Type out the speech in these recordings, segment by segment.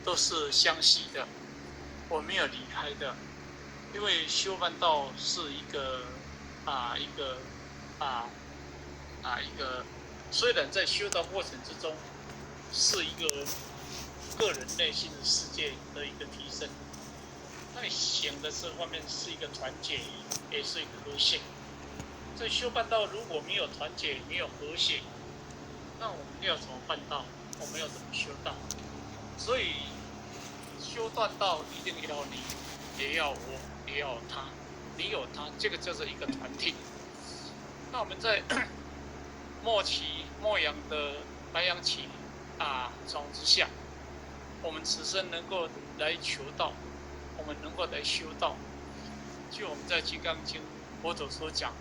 都是相系的，我没有离开的，因为修办道是一个啊一个啊啊一个，虽然在修道过程之中是一个个人内心的世界的一个提升，在行的这方面是一个团结，也是一个和谐。在修办道如果没有团结，没有和谐，那我们要怎么办到？我们要怎么修道？所以修断道一定要你，也要我，也要他。你有他，这个叫做一个团体。那我们在末期末阳的白阳期啊种之下，我们此生能够来求道，我们能够来修道。就我们在《金刚经》佛陀所讲，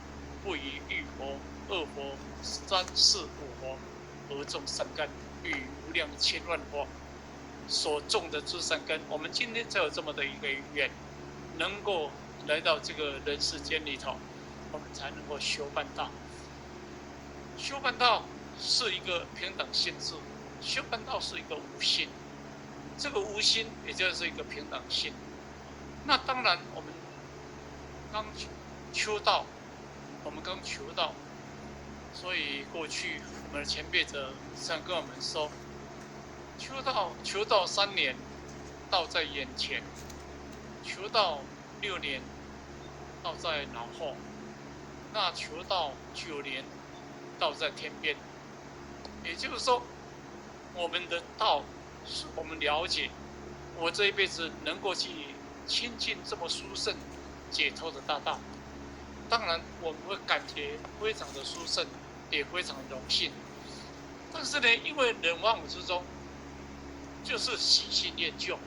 不以一佛、二佛、三四五佛而种善根，与无量千万佛所种的诸善根，我们今天才有这么的一个缘，能够来到这个人世间里头，我们才能够修办道。修办道是一个平等性质，修办道是一个无心，这个无心也就是一个平等性。那当然，我们刚求道，我们刚求道，所以过去我们的前辈者常跟我们说，求道求道3年，道在眼前；求道6年，道在脑后；那求道9年，道在天边。也就是说，我们的道是我们了解，我这一辈子能够去亲近这么殊胜解脱的大道，当然我们会感觉非常的殊胜，也非常荣幸。但是呢，因为人万物之中，就是喜新厌旧，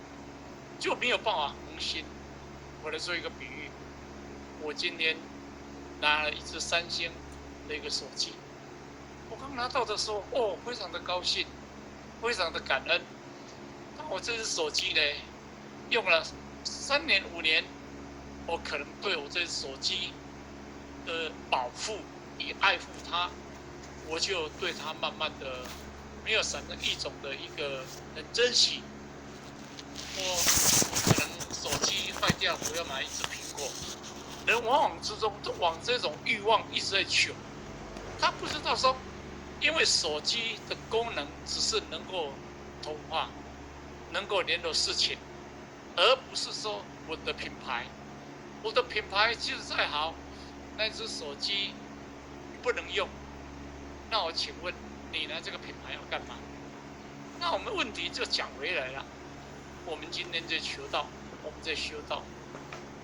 就没有办法恒心。我来做一个比喻，我今天拿了一只三星的一个手机，我刚拿到的时候，哦，非常的高兴，非常的感恩。当我这只手机呢，用了3年5年，我可能对我这只手机的保护与爱护它，我就对它慢慢的没有产生一种的一个很珍惜。我可能手机坏掉，我要买一只苹果。人往往之中都往这种欲望一直在求，他不知道说，因为手机的功能只是能够通话，能够联络事情，而不是说我的品牌，我的品牌即使再好，那只手机不能用，那我请问你拿这个品牌要干嘛？那我们问题就讲回来了，我们今天在求道，我们在修道，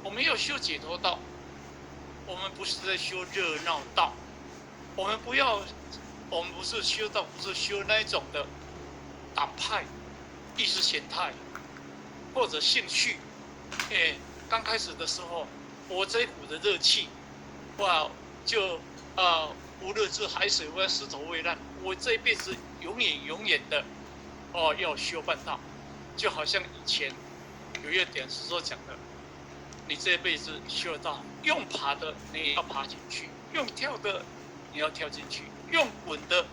我们要修解脱道，我们不是在修热闹道，我们不要，我们不是修道，不是修那种的党派、意识形态或者兴趣。哎，刚开始的时候，我这一股的热气，哇，就啊，无论是海水或石头未烂，我这一辈子永远永远的，哦，要修办道，就好像以前有一点是说讲的，你这辈子修道，用爬的你也要爬进去，用跳的你要跳进去，用滚的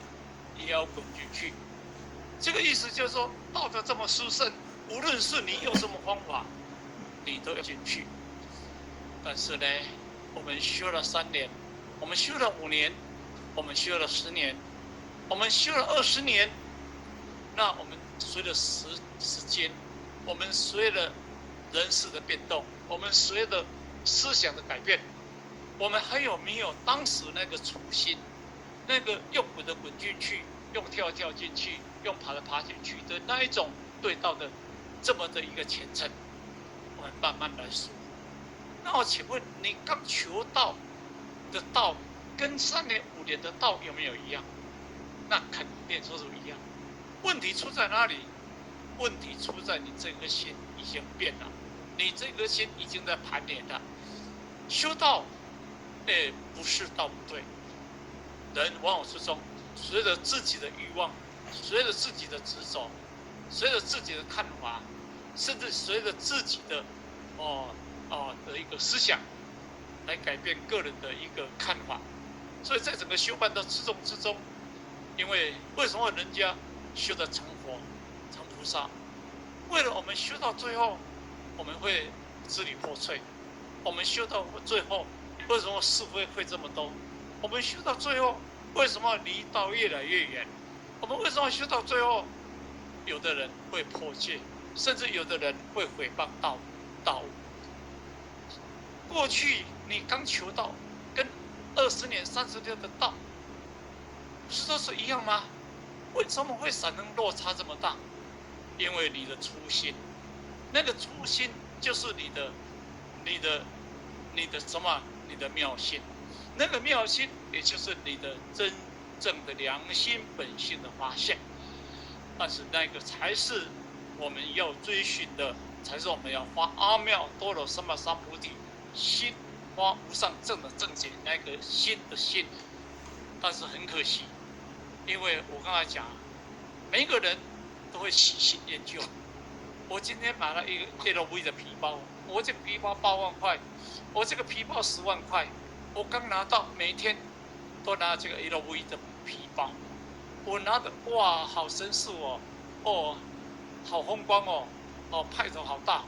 你要滚进去。这个意思就是说，道德这么殊胜，无论是你用什么方法，你都要进去。但是呢，我们修了3年，我们修了5年，我们修了10年，我们修了20年，那我们随着时间，我们随着人事的变动，我们随着思想的改变，我们还有没有当时那个初心？那个用滚的滚进去，用跳跳进去，用爬的爬进去的那一种对道的这么的一个虔诚，我们慢慢来说。那我请问你刚求道的道，跟3年5年的道有没有一样？那肯定说是一样。问题出在哪里？问题出在你这颗心已经变了，你这颗心已经在攀缘了。修道，哎，不是道不对。人往往之中，随着自己的欲望，随着自己的执着，随着自己的看法，甚至随着自己的的一个思想，来改变个人的一个看法。所以在整个修办的之中，因为为什么人家修得成佛、成菩萨？为了我们修到最后，我们会支离破碎。我们修到最后，为什么是非会这么多？我们修到最后，为什么离道越来越远？我们为什么修到最后，有的人会破戒，甚至有的人会毁谤道道？过去你刚求道，跟20年、30年的道，不是都是一样吗？为什么会产生落差这么大？因为你的初心，那个初心就是你的什么？你的妙心，那个妙心也就是你的真正的良心本性的发现。但是那个才是我们要追寻的，才是我们要发阿耨多罗三藐三菩提心，发无上正的正见那个心的心。但是很可惜，因为我刚才讲，每个人都会喜新厌旧。我今天买了一个 LV 的皮包，我这个皮包8万块，我这个皮包10万块，我刚拿到，每天都拿这个 LV 的皮包，我拿的哇，好绅士哦，哦，好风光哦，哦，派头好大，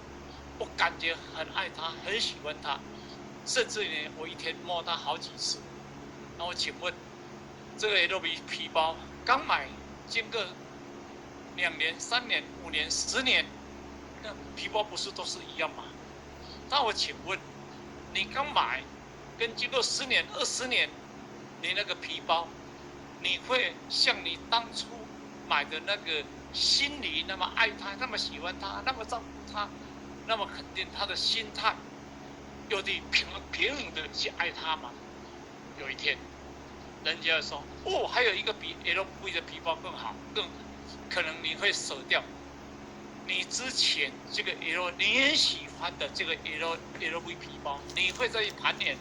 我感觉很爱它，很喜欢它，甚至呢，我一天摸它好几次。那我请问，这个 LV 皮包刚买，经过2年、3年、5年、10年，那皮包不是都是一样吗？那我请问，你刚买，跟经过十年、20年，你那个皮包，你会像你当初买的那个心里那么爱它、那么喜欢它、那么照顾它、那么肯定他的心态，有的平平衡的去爱它吗？有一天，人家说哦，还有一个比 LV 的皮包更好，更可能你会舍掉你之前这个 L 你也喜欢的这个 LV 皮包，你会再盘点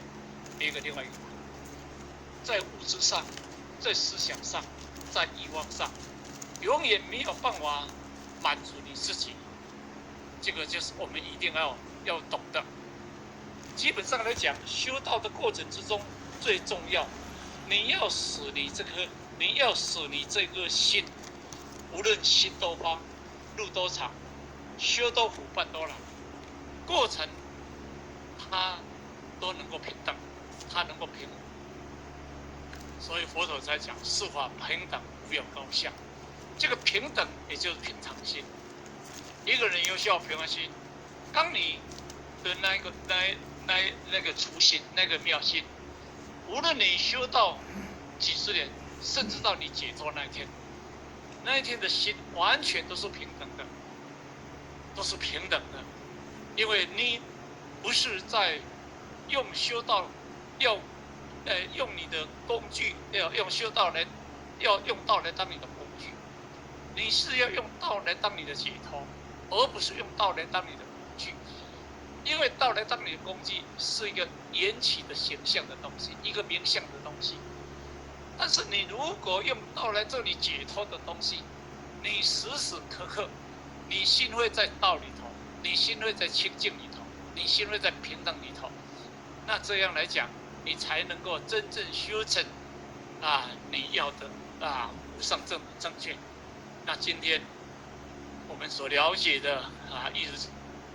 一个另外一个，在物质上，在思想上，在欲望上，永远没有办法满足你自己。这个就是我们一定要懂的。基本上来讲，修道的过程之中最重要，你要使你这颗心，无论心多方，路多长，修多苦办多难，过程它都能够平等，它能够平。所以佛陀才讲四法平等，无有高下。这个平等也就是平常心。一个人有需要平常心，当你的那个那那那个初心，那个妙心，无论你修到几十年，甚至到你解脱那一天，那一天的心完全都是平等的，都是平等的，因为你不是在用修道，要，用你的工具，要用修道来，要用道来当你的工具，你是要用道来当你的解脱，而不是用道来当你的工具，因为道来当你的工具是一个缘起的形象的东西，一个名相的东西。但是你如果用道来做你解脱的东西，你时时刻刻，你心会在道里头，你心会在清净里头，你心会在平等里头。那这样来讲，你才能够真正修成啊你要的啊无上正正见。那今天我们所了解的啊，一直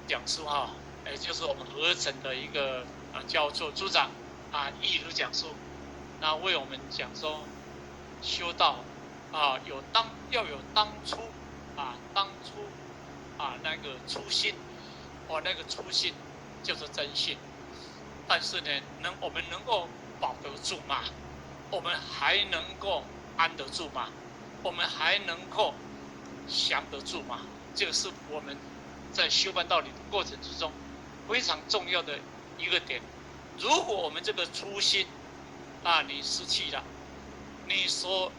讲师哈，也就是我们合成的一个啊叫做组长啊，义如讲师，那为我们讲说修道啊，要有当初啊那个初心，哦那个初心就是真心，但是呢，我们能够保得住吗？我们还能够安得住吗？我们还能够降得住吗？这个是我们在修办道理的过程之中非常重要的一个点。如果我们这个初心啊，你失去了，你说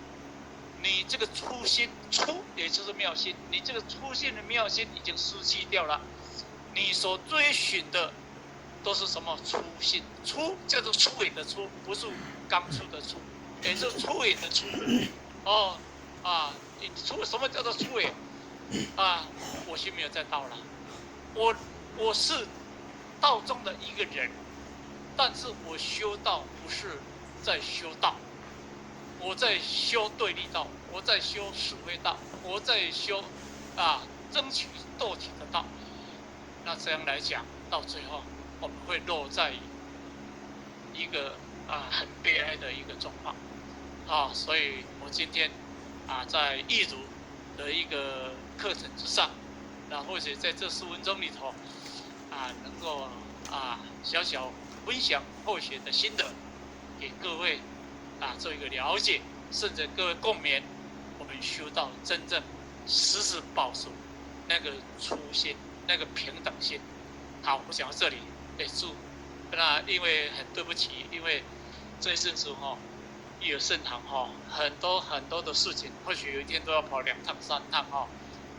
你这个初心初，也就是妙心，你这个初心的妙心已经失去掉了，你所追寻的都是什么初心？初叫做初远的初，不是刚出的出，也是初远的初。哦啊，你初什么叫做初远？啊，我心没有在道了，我是道中的一个人，但是我修道不是在修道，我在修对立道，我在修是非道，我在修啊爭取鬥取得到。那這樣來講，到最後我們會落在一個很悲哀的一個狀況啊。所以我今天在一如的一個課程之上，那或許在這10分鐘裡頭能夠小小分享後學的心得，給各位做一個了解，甚至各位共勉，我們修道真正時時保持那個初心，那個平等心。好，我講到這裡，祝。那因為很對不起，因為這一陣子哈，一有聖堂哈，很多很多的事情，或許有一天都要跑2趟3趟哈，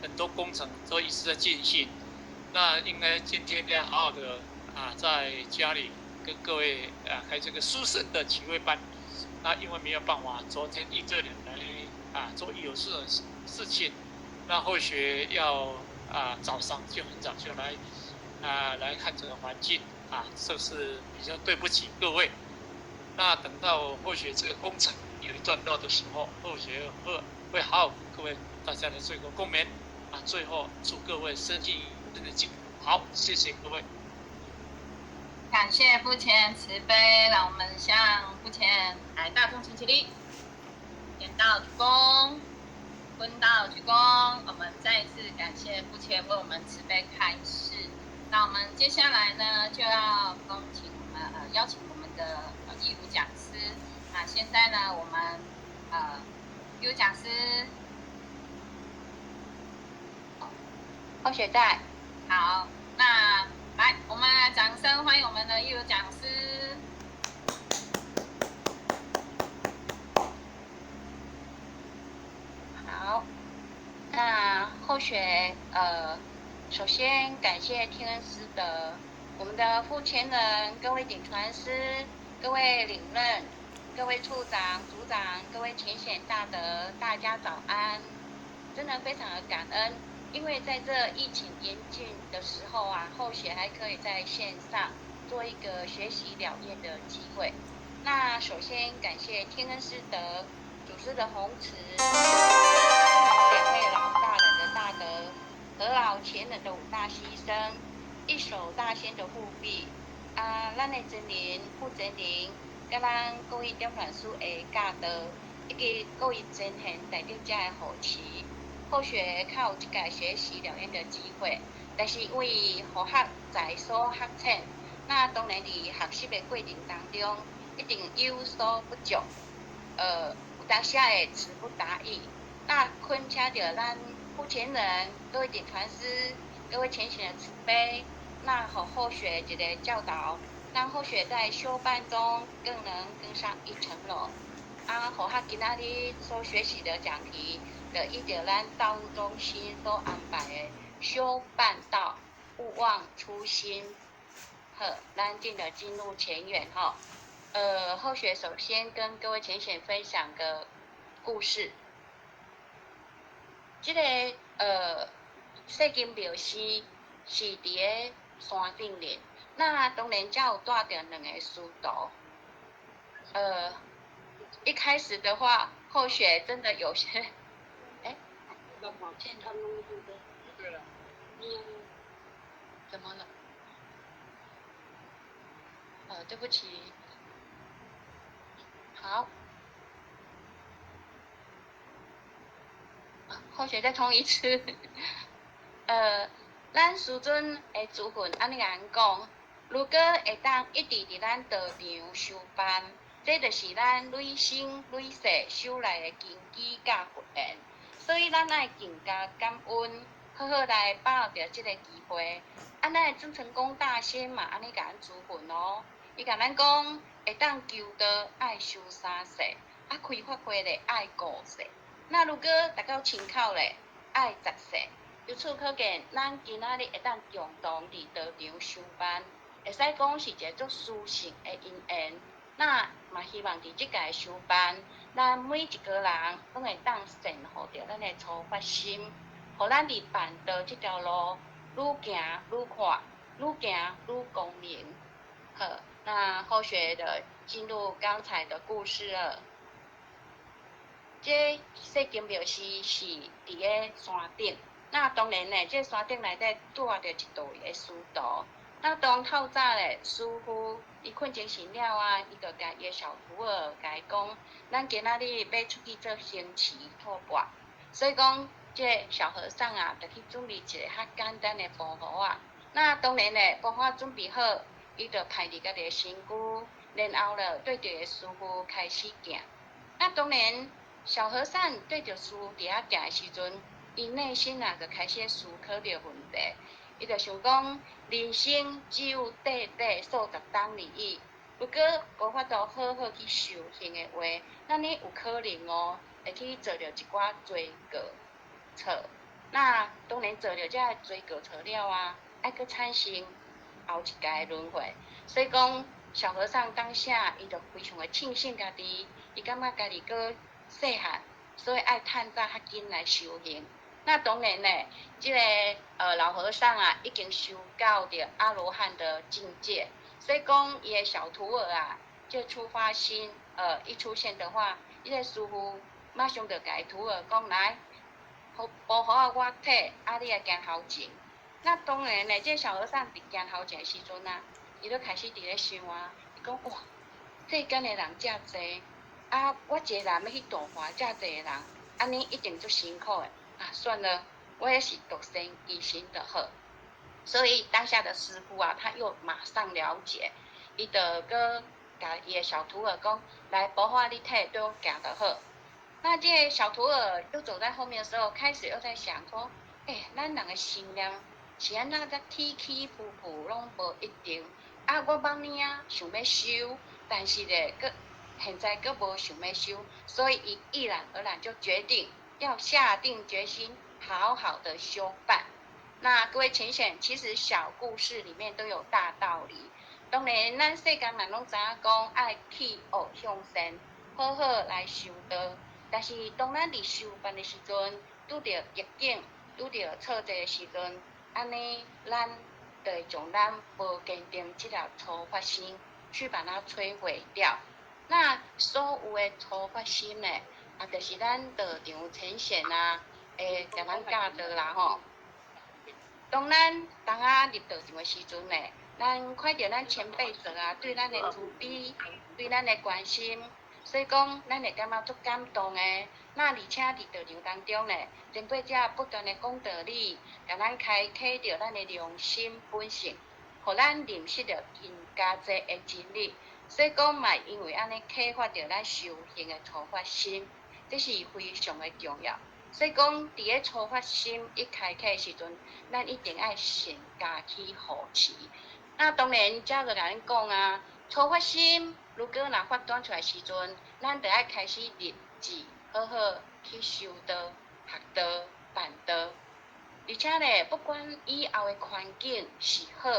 很多工程都一直在進行。那應該今天要好好的在家裡跟各位開這個殊勝的體會班。那因為沒有辦法，昨天一個人來做有事的事情，那或許要早上就很早就來來看這個環境這是比較對不起各位。那等到或許這個工程有一段落的時候，或許會好好跟各位大家來做一個共勉。最後祝各位身心真的進步。好，謝謝各位。感謝父親慈悲，讓我們向父親來大眾請起立，點道鞠躬，坤道鞠躬。我們再一次感謝父親為我們慈悲開示。那我們接下來呢，就要恭請我們邀請我們的義如講師。那現在呢，我們義如講師，後學在。好，那來，我們來掌聲歡迎我們的義如講師。好，那後學首先感謝天恩師德，我們的父前人、各位頂傳師、各位領任、各位處長、組長、各位淺顯大德，大家早安！真的非常的感恩，因為在這疫情嚴峻的時候啊，後學還可以在線上做一個學習了願的機會。那首先感謝天恩師德、祖師的弘持，兩位老大人的大德。何老前人的五大犧牲，一手大仙的護庇，咱的真靈、傅真靈，佮咱各位點傳師的教導，以及各位真賢大德者的護持，後學較有這個學習了願的機會。但是因為好學在所學淺，那當然佇學習的過程當中，一定有所不足，有當時會詞不達意。那懇請著咱父前人、各位頂傳師、各位前賢的慈悲，那好後學一個教導，讓後學在修辦中更能更上一層樓。好學今仔日所學習的講題，就依照咱道務中心所安排的修辦道，勿忘初心。好，咱進的進入前緣哈。後學首先跟各位淺顯分享個故事。這個世間廟寺是佇个山頂面，那當然才有帶著兩個師徒。一開始的話，後學真的有些，哎，怎麼了？對不起，好。後學再重一次。咱師尊的祖訓按呢共咱講，如果會當一直佇咱道場修辦，這就是咱累生累世修來的根基佮佛緣，所以咱愛更加感恩，好好來把握著這個機會。啊，咱的鄭成功大仙嘛，按呢共咱囑訓哦，伊共咱講，會當求道愛修三世，啊開法會咧愛五世。那如果達到親口咧，愛十世。由此可見，咱今仔日會當共同佇道場修辦，會使講是一個足殊勝的因緣。那嘛希望佇這屆修辦，咱每一個人攏會當善護著咱的初發心，予咱佇辦道這條路愈行愈闊，愈行愈光明。好，那後續的進入剛才的故事了。這世間廟寺是佇個山頂。那當然呢，這山頂內底拄著一道的師徒。那當透早咧，師父伊睏精神了啊，伊就共伊的小徒兒共伊講：咱今仔日欲出去做行持托缽。所以講，這小和尚啊，就去準備一个較簡單的缽壺仔。那當然咧，缽壺準備好，伊就排佇家己的身軀，然後咧對著伊師父開始行。那當然，小和尚對著師父佇遐行的時陣，伊內心啊就開始思考著問題。伊就想講，人生只有短短數十冬而已，如果無法度好好去修行的話，咱呢有可能哦，會去做著一寡罪過錯。那當然做著這个罪過錯了啊，愛閣產生後一屆輪迴。所以講，小和尚當下伊就非常的慶幸家己，伊感覺家己閣細漢，所以愛趁早較緊來修行。那當然咧，這个老和尚啊，已經修到著阿羅漢的境界，所以講伊的小徒兒啊，這初發心一出現的話，伊个師父馬上就共徒兒講來，好缽壺我提，啊你來行頭前。那當然咧，這小和尚佇行頭前的時陣啊，伊就開始佇咧想啊，伊講哇，世間的人遮濟，啊我一个人欲去度化遮濟个人，按呢一定足辛苦的。啊，算了，我也是獨善其身就好。所以當下的師父啊，他又馬上了解，伊就閣共伊的小徒兒講：來，缽壺你提，對我行就好。那這個小徒兒又走在後面的時候，開始又在想說：欸，咱人的心念是按怎遮起起伏伏，攏無一定。啊，我茫爾啊想欲修，但是咧，閣現在閣無想欲修，所以伊毅然而然就決定要下定決心，好好的修辦。那各位淺顯，其實小故事裡面都有大道理。當然，咱世間人攏知影講愛棄惡向善，好好來修道。但是當咱佇修辦的時陣，拄著逆境、拄著挫折的時陣，按呢，咱就會將咱無堅定這粒初發心去把它摧毀掉。那所有的初發心呢，啊，就是咱道場淺顯啊，會共咱教導啦吼。當咱當仔入道場的時陣呢，咱看著咱前輩者啊，對咱的慈悲，對咱的關心，所以講咱會感覺足感動的。那而且佇道場當中呢，前輩者不斷的講道理，共咱開啟著咱的良心本性，予咱認識著更加濟的真理。所以講嘛，因為按呢啟發著咱修行的初發心，這是非常的重要。所以講，佇咧初發心一開啟的時陣，咱一定愛善加去護持。那當然，遮就共咱講啊，初發心如果若發展出來時陣，咱就愛開始立志，好好去修道、學道、辦道。而且咧，不管以後的環境是好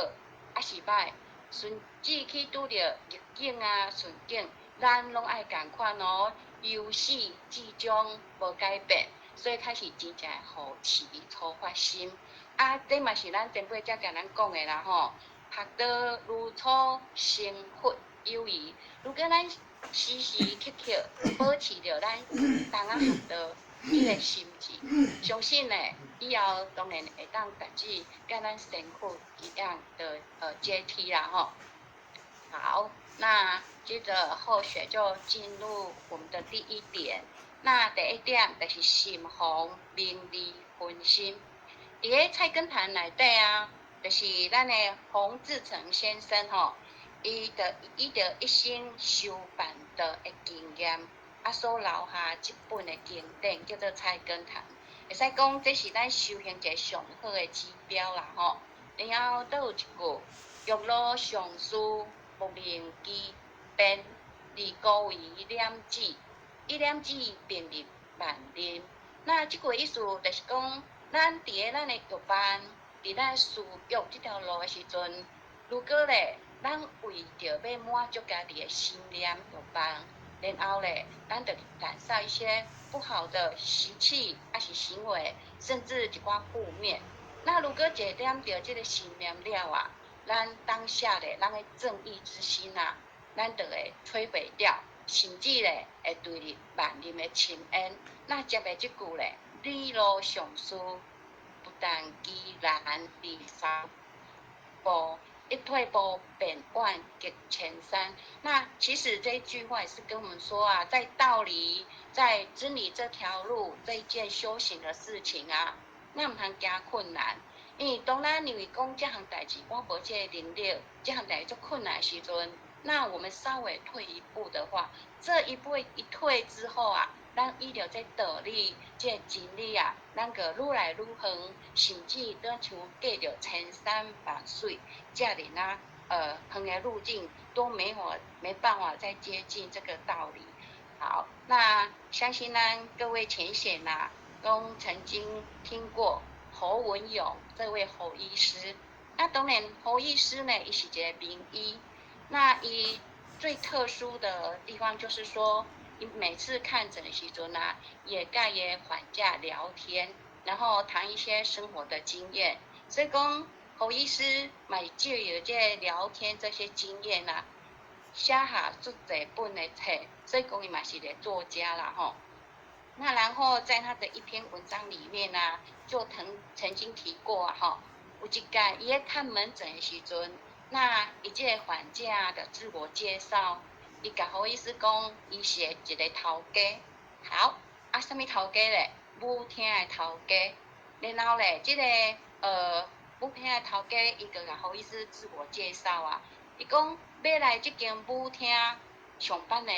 抑是䆀，甚至去拄著逆境啊、順境，咱攏愛仝款哦，由始至終無改變。所以開始真正護持初發心。啊，這嘛是咱前輩者共咱講的啦吼。學道如初成佛有餘。如果咱時時刻刻保持著咱當仔學道這个心志，相信呢，以後當然會當達至佮咱成佛一樣的階梯啦吼。好，那接著後學就進入我們的第一點。那第一點就是心防名利分心。佇个菜根譚內底啊，就是咱的洪自誠先生吼，伊著一生修辦道的經驗，啊所留下這本的經典叫做菜根譚。會使講這是咱修行一个上好的指標啦吼。然後閣有一句：欲樂上師，莫能其便，而孤為念止。一念止便入萬忍。那這句意思就是講，咱佇咧咱的欲望，佇咱事欲這條路的時陣，如果咧，咱為著欲滿足家己的心念欲望，然後咧，咱就染上一些不好的習氣，抑是行為，甚至一寡負面。那如果一點著這个心念了啊，咱當下咧，咱的正義之心啊，咱就會摧毀掉。甚至咧會墜入萬忍的深淵。那接的這句咧，理路上師不但其難離三步，一退步便萬隔千山。那其實這一句話也是跟我們說啊，在道理、在真理這條路，這一件修行的事情啊，咱毋通驚困難。因為當咱認為講這項代誌我無這個能力，這項代誌足困難的時陣，那我們稍微退一步的話，這一步一退之後啊，咱依著這道理、這個真理啊，咱閣愈來愈遠，甚至都像隔著千山萬水，遮爾啊，遠的路徑都沒法沒辦法再接近這個道理。好，那相信呢，各位淺顯啊，都曾經聽過侯文詠這位侯醫師。那當然，侯醫師呢，伊是一个名醫。那伊最特殊的地方就是說，伊每次看診的時陣啊，也佮伊的患者聊天，然後談一些生活的經驗。所以講，侯醫師嘛是藉由這聊天這些經驗啊，寫下足濟本的冊，所以講伊嘛是一個作家啦吼。那然後在他的一篇文章裡面呢，啊，就曾經提過啊，吼，有一屆伊咧看門診的時陣，那伊這個患者的自我介紹，伊共侯醫師講，伊是一個頭家。好，啊，啥物頭家咧？舞廳的頭家。然後咧，這個舞廳的頭家，伊就共侯醫師自我介紹啊，伊講欲來這間舞廳上班的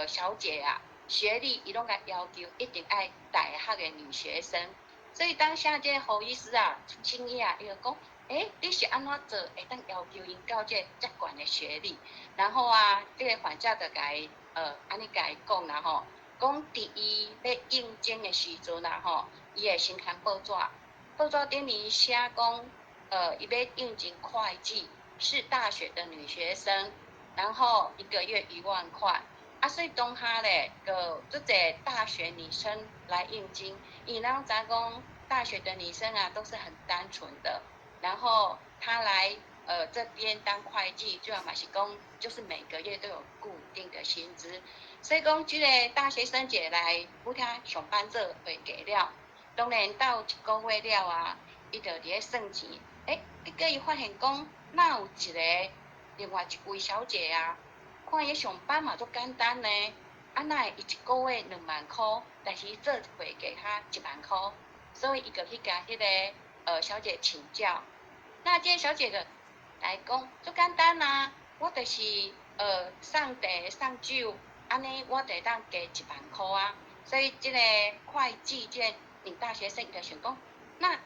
小姐啊，學歷伊攏共要求一定愛大學的女學生。所以當下這個侯醫師啊，出驚訝，伊就講，欸，你是按怎做會當要求𪜶到這遮懸的學歷？然後啊，這個患者就共伊按呢共伊講啦吼，講佇伊欲應徵的時陣啊吼，伊會先看報紙，報紙頂面寫講，伊欲應徵會計，是大學的女學生，然後一個月1萬塊。啊，所以當下咧，就足濟大學女生來應徵，因為咱知影講大學的女生啊，都是很單純的。然後她來這邊當會計，主要嘛是講，就是每個月都有固定的薪資。所以講，這個大學生姐來舞廳上班做會計了，當然到一個月了啊，伊就佇咧算錢。欸，結果伊發現講，哪有一個另外一位小姐啊？看伊上班嘛足簡單呢，啊哪會伊一個月2萬箍，但是伊做會計較1萬箍，所以伊就去共彼個小姐請教。那這個小姐就來講足簡單啊，我就是送茶送酒，按呢我就會當加一萬箍啊。所以這個會計這個女大學生伊就想講，那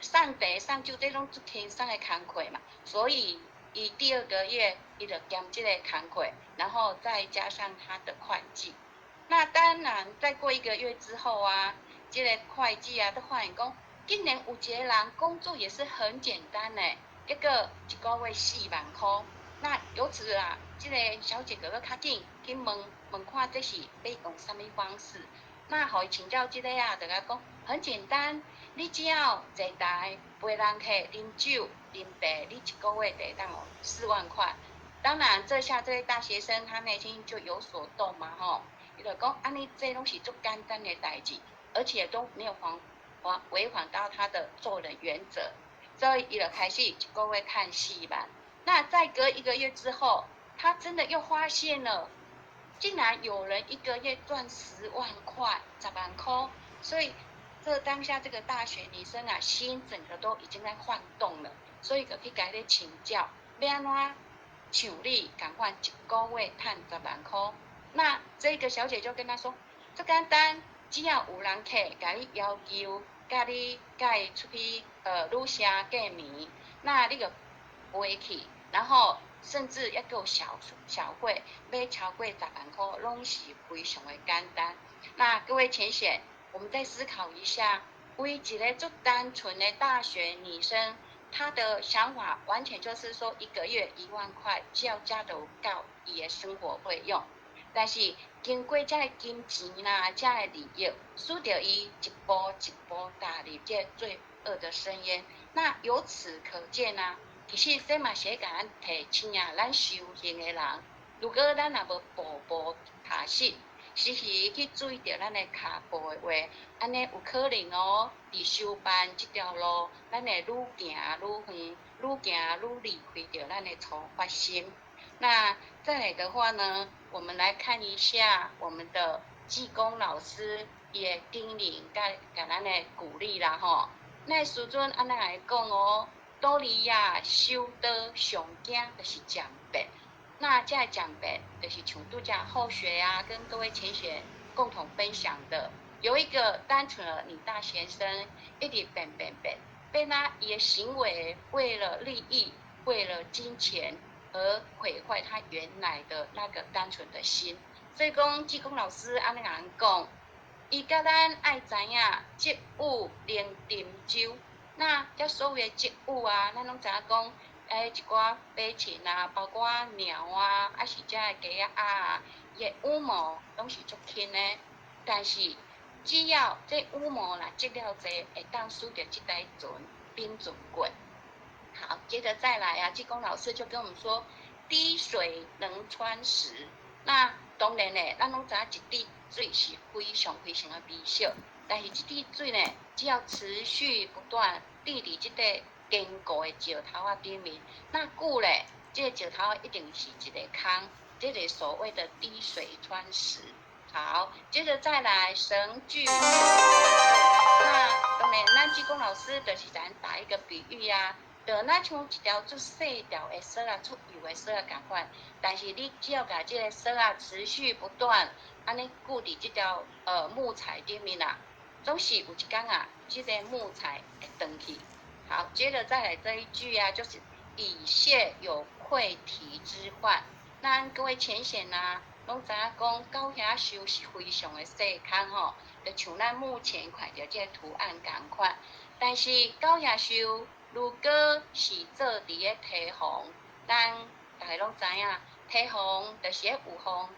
送茶送酒這攏足輕鬆的工課嘛，所以伊第二個月伊就兼這個工課，然後再加上他的會計。那當然，再過一個月之後啊，這個會計啊，都發現講，竟然有一個人工作也是很簡單呢，結果一個月4萬箍。那由此啊，這個小姐閣閣較緊去問問看，這是欲用啥物方式？那予伊請教這個啊，就共講很簡單，你只要坐台陪人客啉酒啉茶，你一個月就會當有4萬塊。當然，這下這位大學生他內心就有所動嘛，吼，伊就講，按呢這攏是足簡單的代誌，而且都沒有違反到他的做人原則，所以伊就開始一個月趁4萬。那再隔一個月之後，他真的又發現了，竟然有人一個月賺10萬塊，10萬箍，所以這當下這個大學女生啊，心整個都已經在晃動了，所以就去共伊請教，欲按怎像你仝款一個月趁10萬箍？那這個小姐就跟他說，足簡單，只要有人客共你要求，佮你佮伊出去旅社見面，那你就陪去，然後甚至猶閣有小費，欲超過10萬箍，攏是非常的簡單。那各位淺顯，我們再思考一下，為一個足單純的大學女生，她的想法完全就是說，一個月1萬塊，只要加得夠伊的生活費用。但是經過這个金錢啦，這个利益，使得伊一步一步踏入這個罪惡的深淵。那由此可見啊，其實這嘛是咧共咱提醒啊，咱修行的人，如果咱若無步步踏實，時時去注意著咱的跤步的話，按呢有可能哦，佇修辦這條路，咱會愈行愈遠，愈行愈離開著咱的初發心。那再來的話呢，我們來看一下我們的濟公老師伊的叮嚀佮共咱的鼓勵啦吼。那師尊按呢來講哦，道理呀，修道上驚就是漸變。那這個漸變就是像拄才後學啊，跟各位前學共同分享的，有一個單純的女大學生，一直變變變，變啊，伊的行為為了利益，為了金錢而毀壞他原來的那個單純的心。所以講，濟公老師按呢共咱講，伊教咱愛知影，積雨能沉舟。那這所謂的積雨啊，咱攏知影講，欸，一寡飛禽啊，包括鳥啊，抑是這個雞仔鴨啊，伊的羽毛攏是足輕的。但是只要這羽毛若積了濟，會當使著這台船變船過。好，接着再來啊，濟公老師就跟我們說，滴水能穿石。那當然咧，咱攏知影一滴水是非常非常的微小，但是這滴水呢，只要持續不斷滴佇這個堅固的石頭仔頂面，那久咧，這個石頭一定是一個空，這個所謂的滴水穿石。好，接着再來繩具。那當然，咱濟公老師就是咱打一個比喻啊，就若像一條足細條的索仔，出幼的索仔仝款，但是你只要共這個索仔持續不斷，按呢固佇這條木材頂面啊，總是有一天啊，這個木材會斷去。好，接着再來這一句啊，就是蟻穴有潰堤之患。咱各位淺顯啊，攏知影講狗仔獸是非常的細空吼，就像咱目前看著這個圖案仝款。但是狗仔獸如果是做佇咧堤防，咱逐家攏知影，堤防就是咧有風、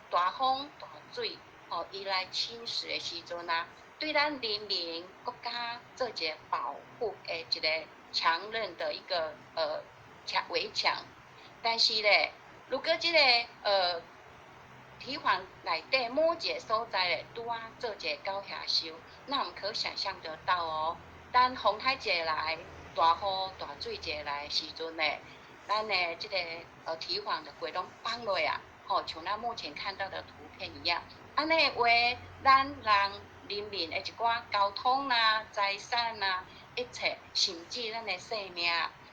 大風大水，吼，伊來侵蝕的時陣啊，對咱人民國家做一個保護的一個強韌的一個牆圍牆。但是咧，如果這個堤防內底某一個所在咧，拄仔做一個狗仔獸，那我們可想象得到哦。當風颱一個來，大雨大水一個來的時陣咧，咱的這個堤防就規攏崩落啊，吼，像咱目前看到的圖片一樣。按呢話，咱人人民的一寡交通啦、財產啦，一切，甚至咱的性命，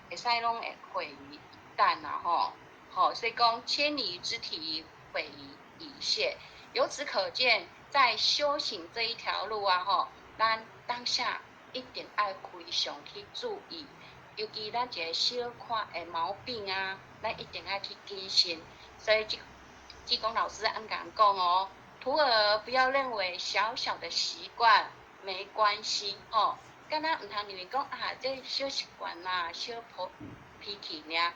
會使攏會毀於一旦啦，吼。吼，所以講千里之堤毀於蟻穴。由此可見，在修行這一條路啊，吼，咱當下一定愛非常去注意，尤其咱一個小可的毛病啊，咱一定愛去謹慎。所以，濟公老師按共講哦，徒兒不要認為小小的習慣沒關係，吼，敢若毋通認為講啊，這小習慣啦，小破脾氣爾，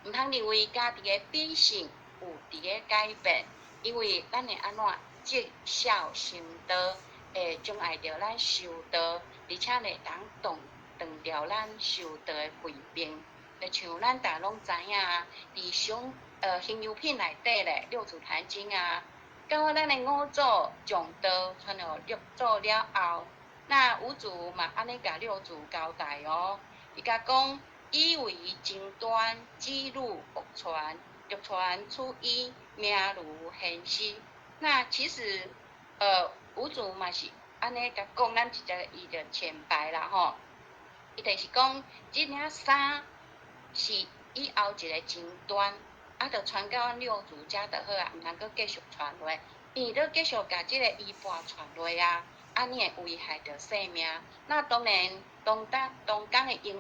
毋通認為家己的秉性有佇咧改變，因為咱會按怎積小成大，會障礙著咱修道，而且會當斷斷掉咱修道的慧命。就像咱逐家攏知影啊，佇上行由品內底咧，《六祖壇經》啊，到咱的五祖將道傳予六祖了後，那五祖嘛按呢共六祖交代哦，伊共講：以為爭端，指汝惡傳，欲傳此醫，命如現時。那其實，五祖嘛是按呢共講，咱直接伊就淺白啦吼。伊就是講，這領衫是以後一個爭端，啊，就傳到阮六祖遮就好啊，毋通閣繼續傳落，因為你繼續共這個衣缽傳落啊，按呢會危害著性命。那當然，當當當工的嬰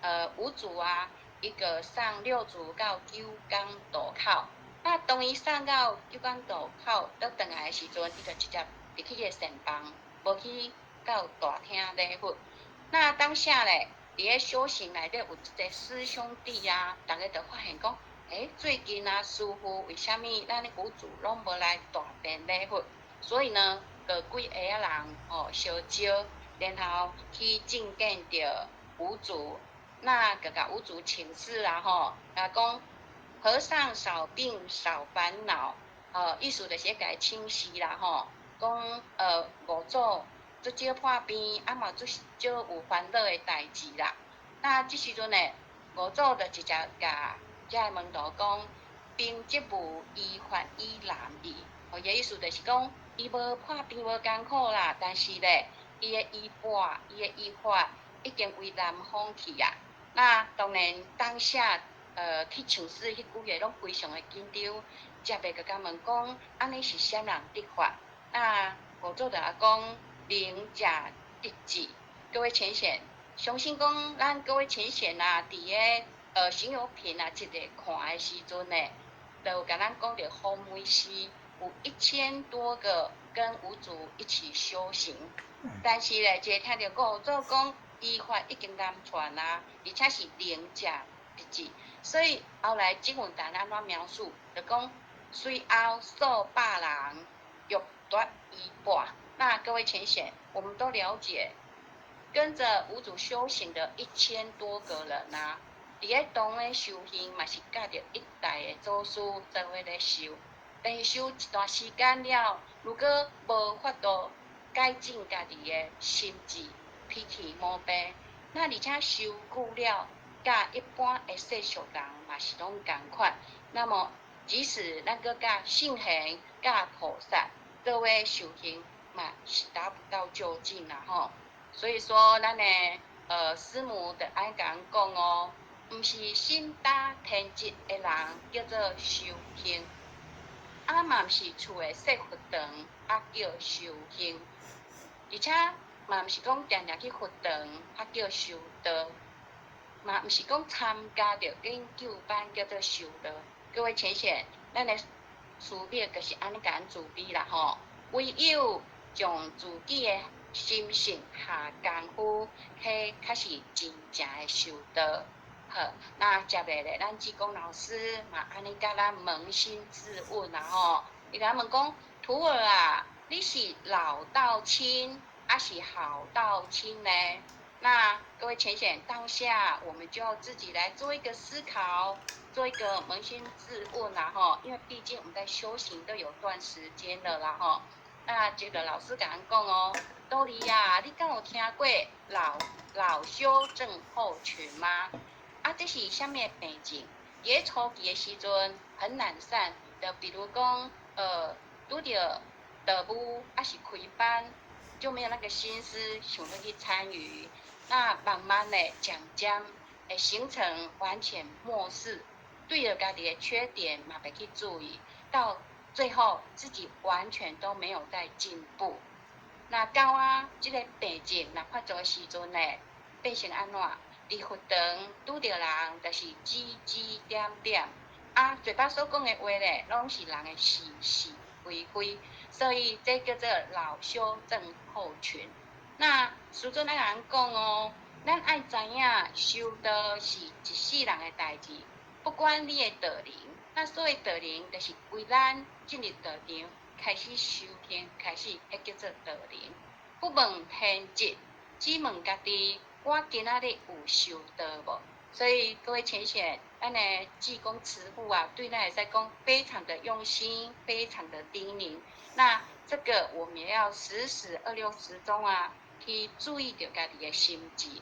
仔，五祖啊，伊個送六祖到九江渡口。那當伊送到九江渡口，倒轉來的時陣，伊就直接入去個禪房，無去到大廳禮佛。那當下咧，佇咧修行內底有一個師兄弟啊，逐家就發現講，欸，最近啊，師父為啥物咱的五祖攏無來大殿禮佛？所以呢，就幾个仔人吼相招，然後去覲見著五祖，那就共五祖請示啦吼，共講和尚少病少煩惱，意思就是共伊請示啦吼，講五祖足少破病，啊嘛足少有煩惱的代誌啦。那這時陣呢，五祖就直接共遮个門徒講，兵則無依法以難矣。哦，伊意思就是講，伊無破病無艱苦啦，但是咧，伊的衣缽，伊的衣法已經為南方去啊。那當然當下，去請示彼幾个攏非常的緊張，接下就共問講，按呢是啥人得法？那五祖就共講，能者得智。各位淺顯，相信講咱各位淺顯啊，佇个行有品啊，這個看的時陣呢，就有共咱講著風梅寺有1000多個跟五祖一起修行，但是咧，這聽著五祖講，衣法已經南傳啊，而且是能者得智，所以後來經文當按怎描述，就講隨後數百人欲奪衣缽。那各位淺顯，我們都了解，跟着五祖修行的1000多個人啊，佇咧當咧修行嘛是佮著一代的祖師做伙咧修，但是修一段時間了，如果無法度改進家己的心智、脾氣毛病，那而且修久了，佮一般的世俗人嘛是攏仝款。那麼，即使咱閣佮聖賢、佮菩薩做伙修行，嘛是達不到究竟啦吼。所以說，咱的師母就愛共咱講哦，毋是心搭天職的人叫做修行，啊嘛毋是厝的設佛堂啊叫修行，而且嘛毋是講定定去佛堂啊叫修道，嘛毋是講參加著研究班叫做修道。各位淺顯，咱的師母就是按呢共咱慈悲啦吼，唯有將自己的心性下功夫，彼較是真正的修道。好，那接下來咱志工老師嘛按呢共咱捫心自問啦吼，伊共咱問講：徒兒啊，你是老道親，抑是好道親呢？那各位淺顯，當下我們就要自己來做一個思考，做一個捫心自問啦吼，因為畢竟我們在修行都有段時間了啦吼。那這個老師共咱講哦，徒兒啊，你敢有聽過老修症候群嗎？啊，這是啥物病症？佇咧初期的時陣很懶散，就比如講，拄著道務抑是開班，就沒有那個心思想欲去參與。那慢慢的漸漸會形成完全漠視，對著家己的缺點嘛袂去注意，到最後自己完全都沒有在進步。那到啊，這個病症若發作的時陣呢，變成按怎？佇佛堂拄著人，就是指指點點，啊，嘴巴所講的話咧，攏是人的是是非非，所以這叫做老修症候群。那師尊愛共咱講哦，咱愛知影修道是一世人的代誌，不管你的道齡，那所謂道齡，就是為咱進入道場開始修行，開始，彼叫做道齡。不問天職，只問家己。我今仔日有修道無？所以各位淺顯，咱的濟公慈父啊，對咱會使講非常的用心，非常的叮嚀。那這個我們也要時時26時鐘啊，去注意著家己的心智。